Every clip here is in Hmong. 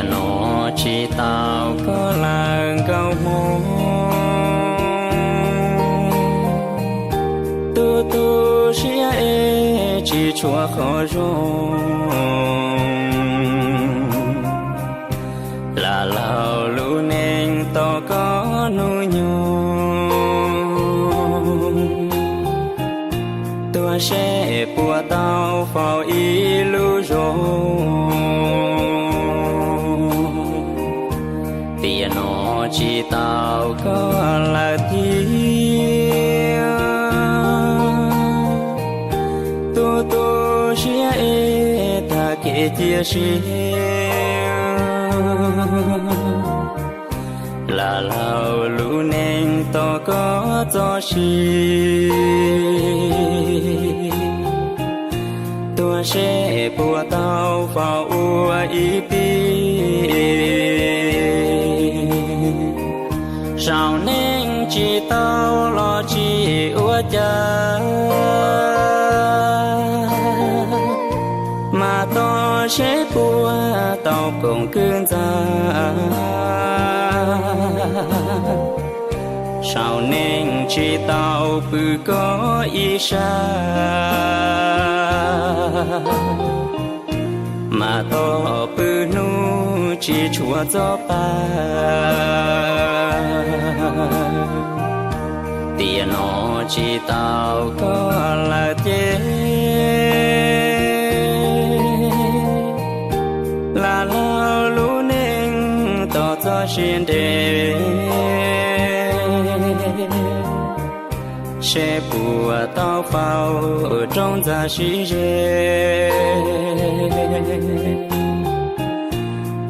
Tiam no tsis tau koj lawm nkauj Hmoob, tu tu siab es tsis tshuav qhov zoo. Lam laug lub neej tos koj hnub nyoog, tuaj seb puas tau faus ib lub zoo. Tiam no tsis tau koj lawm thiab, tu tu siab es tag kev cia siab. Lam laug lub neej tos koj txoj sia, tuaj seb puas tau faus ua ib pib. Saum neej tsis tau los tsis ua cas, mas tos seb puas tau koom kwv ntxa. Saum neej tsis tau pw koj ib sab, mas tos pw hnub tsis tshuav txoj pa. Tiam no tsis tau koj lawm ces, lam laug lub neej tos txoj sia nres, seb puas tau faus rooj ntxa sib ze.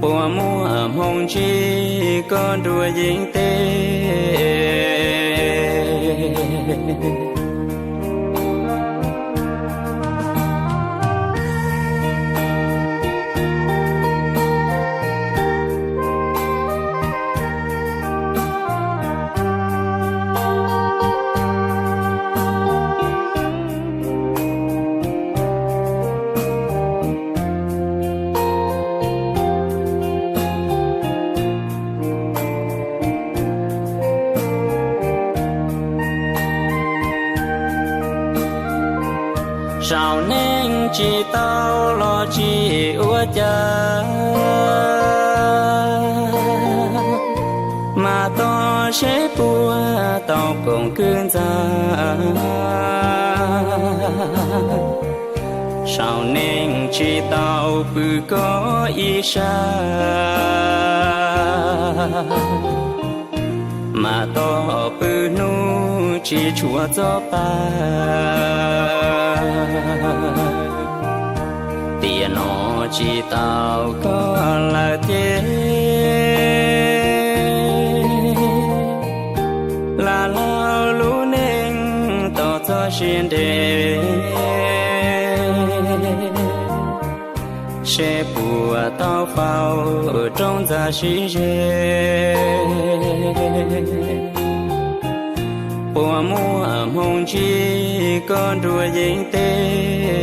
Puas muaj hmoo ntsib koj nruab yeeb teb. Saum neej tsis tau los tsis ua cas, mas tos seb puas tau koom kwv ntxa. Saum neej tsis tau pw koj ib sab, mas tos pw hnub tsis tshuav txoj pa. Tiam no tsis tau koj lawm ces, lam laug lub neej tos txoj sia nres, seb puas tau faus rooj ntxa sib ze. Puas muaj hmoo ntsib koj nruab yeeb teb.